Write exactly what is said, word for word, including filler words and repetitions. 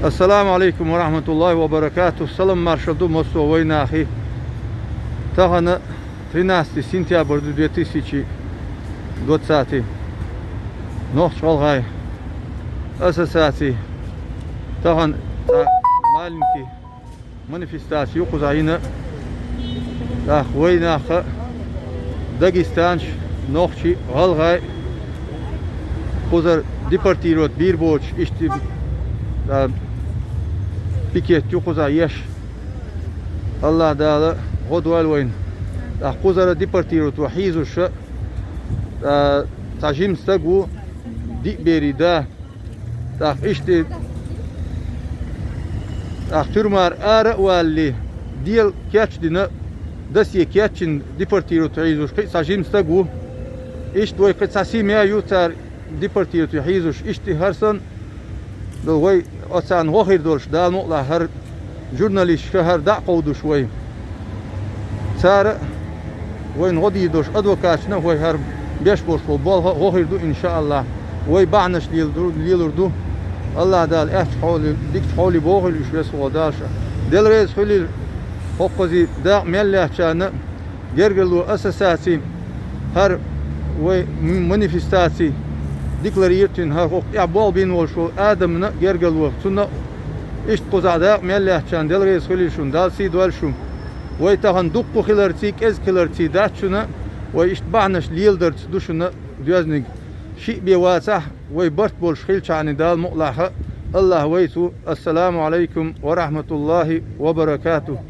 Ассаламу Ӏалайкум ва рахьматуллахӀи ва баракатухӀ. Салам-маршал ду массо а вайнахи. Тахан тринадцатое сентябрь ду, две тысячи двадцатый. Нохч-гӀалгӀай ассоциаци тахан цхьа маленький манифестаци юкъуза йина. ТӀаккха вайнаха, дагестанцаш, нохчий, гӀалгӀай, кхузара депортировать бийр боцуш, иштта, а, пикет юкъуза еш. АллахӀ Дала гӀо дойла вайна. ТӀаккха кхузара депортировать ваха хьийзаш, а, цхьа жима стаг ву, диъ берий да. ТӀаккха иштта, тӀаккха туьрмара ара а валале, дела кечдина, досье кечйина, депортировать хьийзаш кхин а цхьа жима стаг ву. Иштта вай кхин цхьа семья ю цара депортировать хьийзаш. Иштта хӀара санна, вай оцарна гӀо хир долуш, Дала мукъ лахь, хӀара журналисташка хӀара дӀа а кховдош вай. Цара а, вайна гӀо дийр долуш адвокаташна а, вай хӀара беш болуш болу болх а гӀо хир ду, иншааллахӀ. Вай бахьанаш лелур ду, лелур ду. АллахӀ Дала аьттачу хьоле, дикачу хьоле бохийла уьш, Веза Воккха Дала ша. Дела реза хуьлийла, хӀокхузий дакъа мел лаьцначарна, гергарло ассоциаци, хӀара вай м-, манифестаци декларировать йина, хӀара хӀокху тӀехь болх бина волуш волу адамна гергарло, цунна а иштта кхузахь дакъа мел лаьцначарна Дела реза хуьлийла шуна, Дала сий дойла шу. Вай тахана дуккха хиларций, кӀезиг хиларций дац шуна, вай иштта бахьанаш леладарца ду шуна доьзниг. Шиъ бен вацахь, вай барт болуш хилчахьана, Дала мукъ лахь, АллахӀ вайца ву. Ассаламу Ӏалайкум ва рахьматуллахӀи ва баракатухӀ.